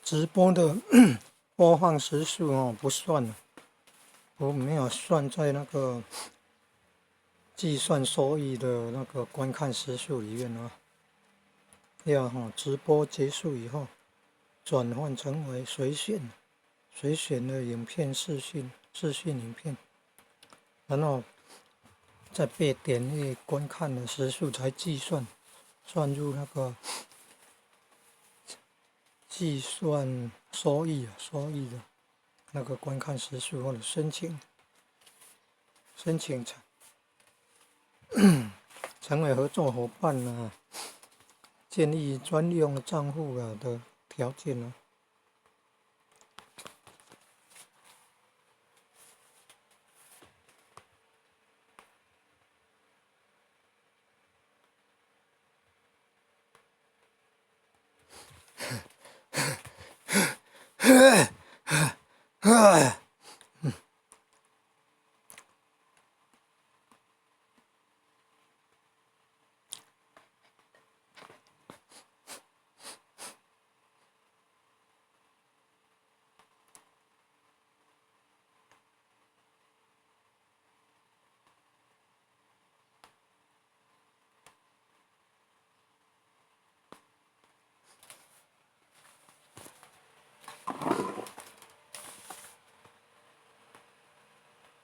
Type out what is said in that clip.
直播的播放時數哦不算，我沒有算在那個計算收益的那個觀看時數裡面哦。要哈直播結束以後，轉換成為隨選的影片視訊影片，然後再被點擊觀看的時數才計算，算入那個計算收益的那個觀看時數或者申請成為合作夥伴啊，建立專用賬戶啊的條件呢。